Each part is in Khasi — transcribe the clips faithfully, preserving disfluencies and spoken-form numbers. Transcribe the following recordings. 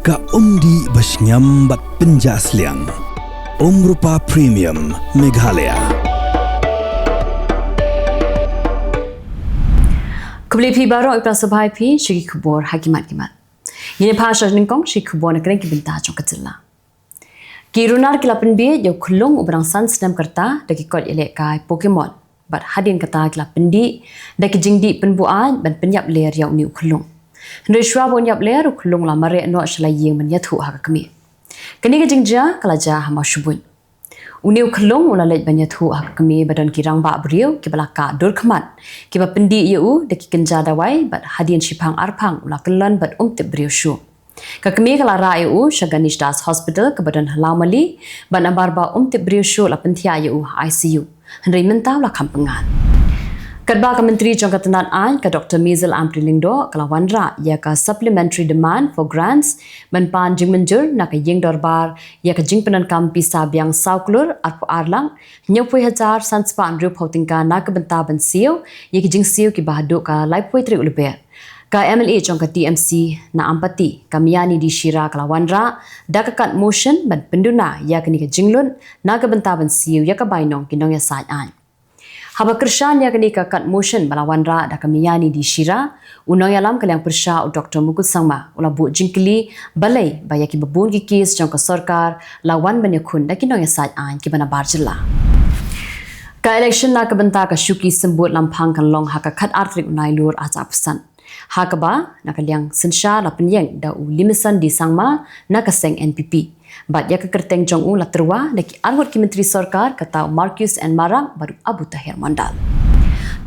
Ka umdih ba shngiam bad pynjah sliang. Umrupa Premium Meghalaya. Khublei phi baroh, ïa phi sngewbha ïa phi sha ki khubor ha ki mat ki mat. Ngin ïa phai sha nyngkong sha ki khubor na kren ki bynta jong ka jylla. Ki runar ki la pynbieit ïa u khyllung uba dang san snem ka rta da ki kot ïalehkai Pokemon. Bad hadien kata ki la pyndih da ki jingdih pynbuaid ban pynïap ler ïa une u khyllung. Hynrei shuwa ba un ïap ler, u khyllung u la mareh noh sha la ïing ban ïathuh ha ka kmie. Kane ka jingjia ka la jia ha Mawshbuit. Une u khyllung u la leit ban ïathuh ha ka kmie ba don ki rangbah briew kiba la kah dur khmat, kiba pyndih ïa u da ki kynja dawai, bad hadien shiphang arphang u la kyllon bad um tip briew shuh. Ka kmie ka la rah ïa u sha Ganesh Das Hospital kaba don ha Lawmali, bad namar ba um tip briew shuh la pynthiah ïa u ha I C U. Hynrei mynta u la kham pyngngad. Katba ka Myntri jong ka tnad aiñ, ka Doktor Maisel Ampareen Lyngdoh, ka la wanrah ïa ka Supplementary Demand for Grants ban pan jingmynjur na ka ïing dorbar ïa ka jingpyndonkam pisa biang saw klur arphew ar lak hynñiewphew hajar san spah hynriewphew tyngka na ka bynta ban siew ïa ki jingsiew kiba haduh ka laiphew tarik u Lber. Ka M L A jong ka T M C na Ampati, ka Miani D Shira, ka la wanrah da ka kat motion ban pynduna ïa kane ka jinglut na ka bynta ban siew ïa ka bainong ki nongïasaid aiñ. Haba kyrshan ïa kane ka kat motion ba la wanrah da ka Miani D Shira, u nongïalam ka liang pyrshah u Doktor Mukul Sangma u la buh jingkylli balei ba ïa kiba bun ki kes jong ka sorkar la wan ban ïakhun da ki nongïasaid aiñ kiba nabar jylla. Ka election na ka bynta ka shuki symbud Lamphang kan long ha ka khatar tarik u Nailur arhajar arphew san. Ha kaba na ka liang synshar la pynïeng da u Limison D Sangma na ka seng N P P. Bad ïa ka kyrteng jong u la tyrwa da ki arngut ki myntri sorkar, kata u Marcuise N Marak bad u Abu Taher Mondal.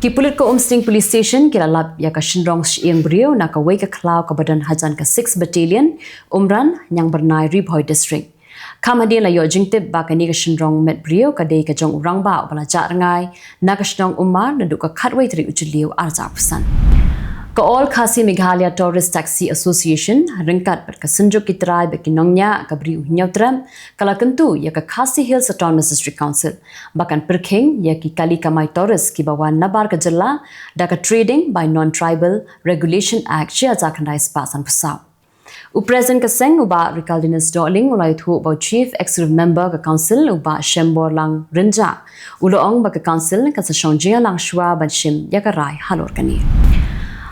Ki pulit ka Umsning Police Station ki la lap ïa ka shynrong shyieng briew na kawei ka khlaw kaba don hajan ka six Battalion, Umran, Ñiangbyrnai, Ri Bhoi District. Kham hadien la ïoh jingtip ba kane ka shynrong met briew ka dei ka jong u rangbah uba la jah rngai na ka shnong Ummar naduh ka khatwei tarik u Jylliew arhajar arphew san. Ka All Khasi Meghalaya Tourist Taxi Association ryngkat bad ka Synjuk ki Trai bad ki Nongñiah ka Bri u Hynñiewtrep ka la kyntu ïa ka Khasi Hills Autonomous District Council ba kan pyrkhing ïa ki kali kamai tourist kiba wan nabar ka jylla da ka Trading by Non-Tribal Regulation Act shi hajar khyndai spah sanphew saw. U President ka seng u Bah Rikaldinus Dohling u la ïathuh ba u Chief Executive Member ka Council u Bah Shemborlang Rynjah u la ong ba ka Council kan sa shong jingïalang shuwa ban shim ïa ka rai halor kane.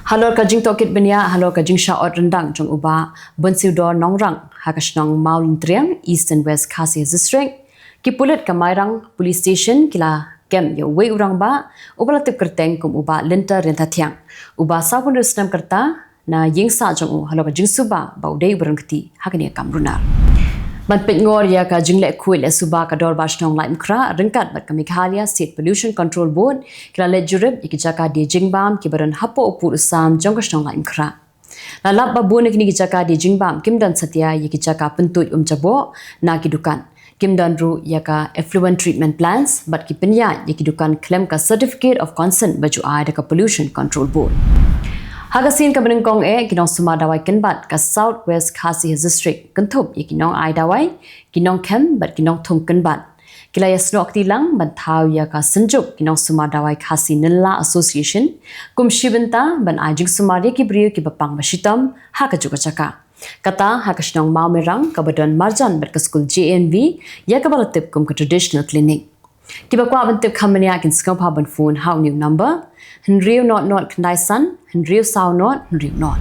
Halor ka jingtohkit bniah halor ka jingshah ot ryndang jong u Bah Bonsiewdor Nongrang ha ka shnong Mawlyntriang, East and West Khasi District, ki pulit ka Mairang Police Station ki la kem ïa uwei u rangbah uba la tip kyrteng kum u Bah Lynter Ryntathiang, uba sawphew hynriew snem ka rta, na ïingsah jong u halor ka jingsuba ba u dei u baron kti ha kane ka kam runar. Ban pynngor ïa ka jingleh khuid leh suba, ka Dorbar Shnong Laitumkhrah ryngkat bad ka Meghalaya State Pollution Control Board ki la leit jurip ïa ki jaka die jingbam kiba don hapoh u pud u sam jong ka shnong Laitumkhrah. La lap ba bun na kine ki jaka die jingbam kim don satia ïa ki jaka pyntuid um jaboh na ki dukan. Kim don ruh ïa ka effluent treatment plants bad ki pynïaid ïa ki dukan khlem ka certificate of consent ba ju ai da ka Pollution Control Board. Ha ka sien kaba nyngkong eh, ki nongsumar dawai kynbat ka South West Khasi Hills District kynthup ïa ki nongai dawai, ki nongkhem bad ki nongthung kynbat ki la ïasnoh kti lang ban thaw ïa ka Synjuk ki Nongsumar Dawai Khasi Nylla Association kum shi bynta ban ai jingsumar ïa ki briew kiba pang ba shitom ha kajuh ka jaka. Kata ha ka shnong Mawmerang kaba don marjan bad ka skul J N V, ïa kaba la tip kum ka traditional clinic. Kiba kwah ban tip kham bniah kin sngewbha ban phone ha une u number, hynriew not not khyndai san, hynriew saw not, hynriew not.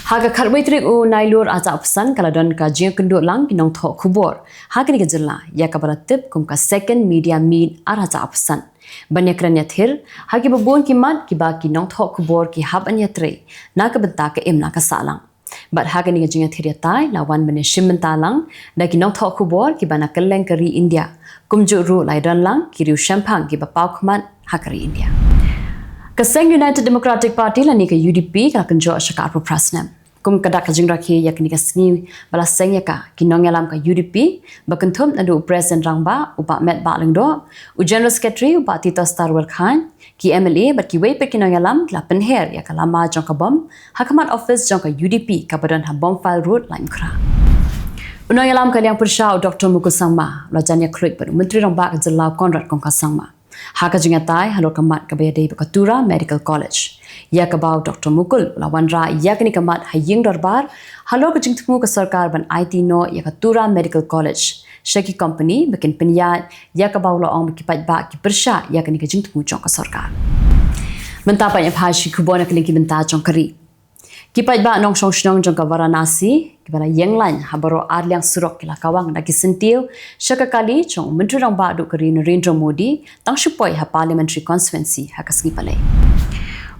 Ha ka khatwei tarik u Nailur arhajar arphew san ka la don ka jingïakynduh lang ki nongthoh khubor ha kane ka jylla, ïa kaba la tip kum ka Second Media Meet arhajar arphew san, ban ïakren ïathir ha kiba bun ki mat kiba ki nongthoh khubor ki hap ban ïatrei na ka bynta ka im la ka sahlang. Bad ha kane ka jingïathir ïatai la wan ban ïashim bynta lang da ki nongthoh khubor kiba na kylleng ka ri India, kumjuh ruh la ïadon lang ki riew shemphang kiba paw khmat ha ka ri India. Ka seng United Democratic Party lane ka U D P ka la kynjoh sha ka arphew phra snem. Kum ka dak ka jingrakhe ïa kane ka sngi ba la seng ïa ka, ki nongïalam ka U D P ba kynthup naduh u President Rangbah u Bah Metbah Lyngdoh, u General Secretary u Bah Titosstarwell Chyne, ki M L A bad kiwei pat ki nongïalam ki la pynher ïa ka lama jong ka bom ha khmat office jong ka U D P kaba don ha Bombfile Road, Laitumkhrah. U nongïalam ka liang pyrshah u Doktor Mukul Sangma u la jan ïakhluit bad u Myntri Rangbah ka jylla u Conrad Kongkar Sangma. Ha ka jingïatai halor ka mat kaba ïadei bad ka Tura Medical College, ïa kaba u Doktor Mukul u la wanrah ïa kane ka mat ha ïing dorbar halor ka jingthmu ka sorkar ban aiti noh ïa ka Tura Medical College sha ki kompani ba kin pynïaid, ïa kaba u la ong ba ki paidbah ki pyrshah ïa kane ka jingthmu jong ka sorkar. Mynta pat ngin ïa phai sha ki khubor na ka liang ki bynta jong ka ri. Ki paidbah nongshong shnong jong ka Varanasi kiba la ïeng lain ha baroh ar liang surok ki la kawang da ki syntiew sha ka kali jong u Myntri Rangbah duh ka ri Narendra Modi tang shu poi ha Parliamentary Constituency ha ka sngi Palei.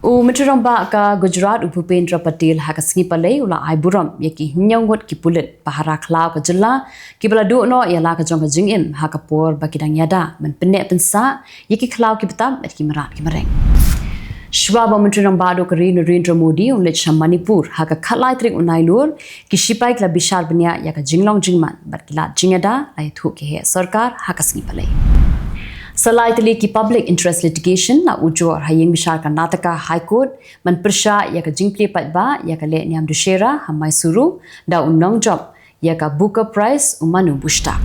U Myntri Rangbah ka Gujarat u Bhupendra Patel ha ka sngi Palei u la ai burom ïa ki hynñiew ngut ki pulit ba ha khlaw ka jylla kiba la duh noh ïa la ka jong ka jingim ha ka por ba ki dang ïada ban pynneh pynsah ïa ki khlaw ki btam bad ki mrad ki mareng. Shuwa ba u Myntri Rangbah duh ka ri Narendra Modi un leit sha Manipur ha ka khatlai tarik u Nailur, ki shipai ki la bishar bniah ïa ka jinglong jingman bad ki lad jingïada la ïathuh ki heh sorkar ha ka sngi Palei. Sa lai tylli ki public interest litigation la ujor ha ïing bishar Karnataka High Court ban pyrshah ïa ka jingplie paidbah ïa ka lehniam Dussehra ha Mysuru da u nongjop ïa ka Booker Prize u Manu Bushtak.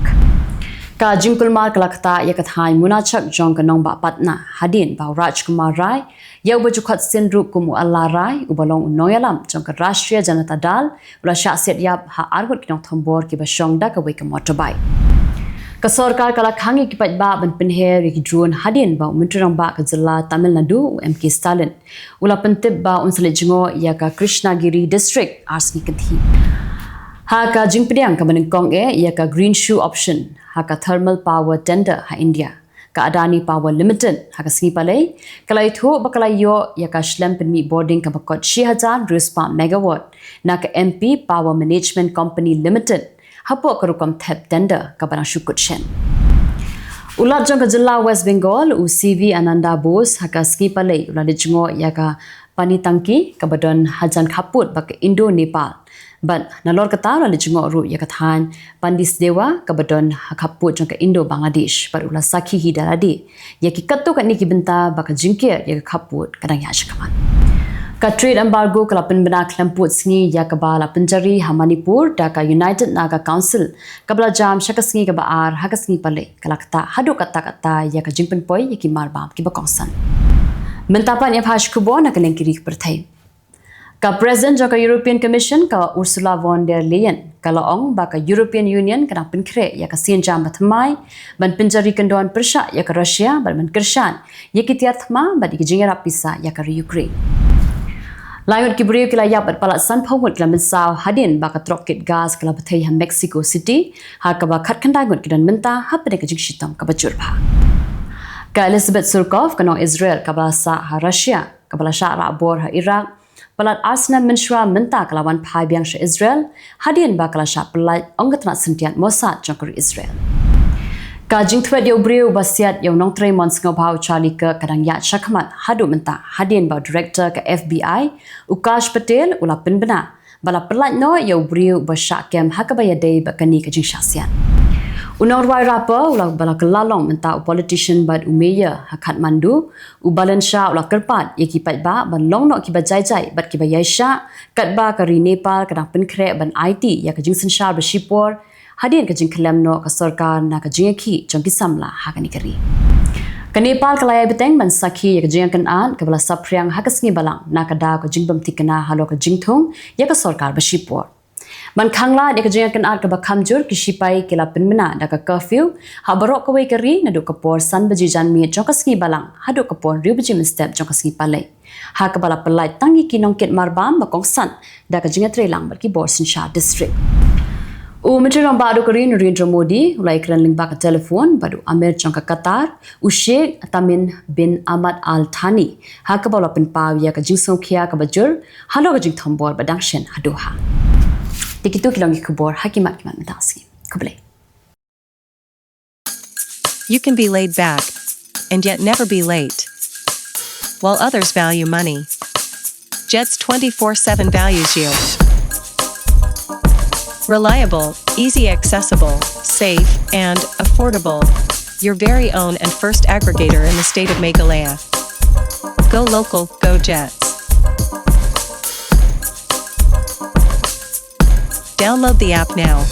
Ka jingkulmar ka la ktah ïa ka thaiñ Munachak jong ka nongbah Patna hadien ba u Rajkumar Rai, ïa uba ju khot sien ruh kum u Alla Rai, uba long u nongïalam jong ka Rashtriya Janata Dal, u la shah siat ïap ha arngut ki nongthombor kiba shong da kawei ka motorbike. Ka sorkar ka la khang ïa ki paidbah ban pynher ïa ki drone hadien ba u Myntri Rangbah ka jylla Tamil Nadu u M K Stalin u la pyntip ba un sa leit jngoh ïa ka Krishnagiri District ar sngi kynthih. Ha ka jingpdiang kaba nyngkong eh ïa ka Green Shoe Option ha ka Thermal Power Tender ha India, ka Adani Power Limited ha ka sngi Palei ka la ïathuh ba ka la ïoh ïa ka shlem pynmih bording kaba kot shi hajar hynriew spah megawatt na ka M P Power Management Company Limited hapoh ka rukom thep tender kaba dang shu kut shen. U Lat jong ka jylla West Bengal u C V Ananda Bose ha ka sngi Palei u la leit jngoh ïa ka Panitanki kaba don hajan khappud bad ka Indo-Nepal. Bad nalor kata u la leit jngoh ruh ïa ka thaiñ Pandisdewa kaba don ha khappud jong ka Indo-Bangladesh bad u la sakhi hi da lade ïa ki katto katne ki bynta ba ka jingker ïa ka khappud ka dang ïaid shakhmat. Ka trade embargo ka la pynbna khlem pud sngi ïa kaba la pynjari ha Manipur da ka United Naga Council kaba la jam sha ka sngi kaba ar ha ka sngi Palei ka la ktah haduh katta katta ïa ka jingpynpoi ïa ki marbam kiba kongsan. Mynta pat ngin ïa phai sha ki khubor na ka liang ki ri ki pyrthei. Ka President jong ka European Commission ka Ursula von der Leyen ka la ong ba ka European Union ka dang pynkhreh ïa ka sienjam bathymmai ban pynjari kyndon pyrshah ïa ka Russia bad ban kyrshan ïa ki tiar thma bad ïa ki jingïarap pisa ïa ka ri Ukraine. Lai ngut ki briew ki la ïap bad palat sanphew ngut ki la mynsaw hadien ba ka trok kit gas ka la bthei ha Mexico City, ha kaba khatkhyndai ngut ki don mynta hapdeng ka jingshitom kaba jur bha. Ka Elizabeth Surkov ka nong Israel kaba la sah ha Russia kaba la shah rah bor ha Iraq, palat ar snem mynshuwa mynta ka la wan phai biang sha Israel hadien ba ka la shah pyllait, ong ka tnat syntiat Mossad jong ka ri Israel. Ka jingthwet ïa u briew uba siat ïa u nongtrei mon sngewbha u Charlie Kirk ka dang ïaid shakhmat haduh mynta hadien ba u director ka F B I u Kash Patel u la pynbna ba la pyllait noh ïa u briew uba shah kem ha kaba ïadei bad kane ka jingshah siat. U nongrwai rapper u la, ba la kylla long mynta u politician bad u mayor ha Kathmandu, u Balen Shah u la kyrpad ïa ki paidbah ban long noh kiba jai jai bad kiba ïaishah katba ka ri Nepal ka dang pynkhreh ban aiti ïa ka jingsynshar ba shipor hadien ka jingkhyllem noh ka sorkar na ka jingïakhih jong ki samla ha kane ka ri. Ka Nepal ka la ïai bteng ban sakhi ïa ka jingïakynad kaba la saphriang ha ka sngi Balang na ka daw ka jingbym thikna halor ka jingthung ïa ka sorkar ba shipor. Ban khanglad ïa ka jingïakynad kaba kham jur, ki shipai ki la pynbna da ka curfew ha baroh kawei ka ri naduh ka por san baje janmiet jong ka sngi Balang haduh ka por hynriew baje mynstep jong ka sngi Palei, ha kaba la pyllait tang ïa ki nongkit marbam ba kongsan da ka jingïatreilang bad ki bor synshar district. U Myntri Rangbah duh ka ri Narendra Modi u la ïakren lyngba ka telephone bad u Amir jong ka Qatar, u Sheikh Tamim bin Hamad Al Thani, ha kaba u la pynpaw ïa ka jingsngewkhia kaba jur halor ka jingthombor ba dang shen ha Doha. Te kito ki long ki khubor ha ki mat ki mat mynta ka sngi. Khublei. You can be laid back and yet never be late. While others value money, Jets twenty-four seven values you. Reliable, easy accessible, safe, and affordable. Your very own and first aggregator in the state of Meghalaya. Go local, go Jets. Download the app now.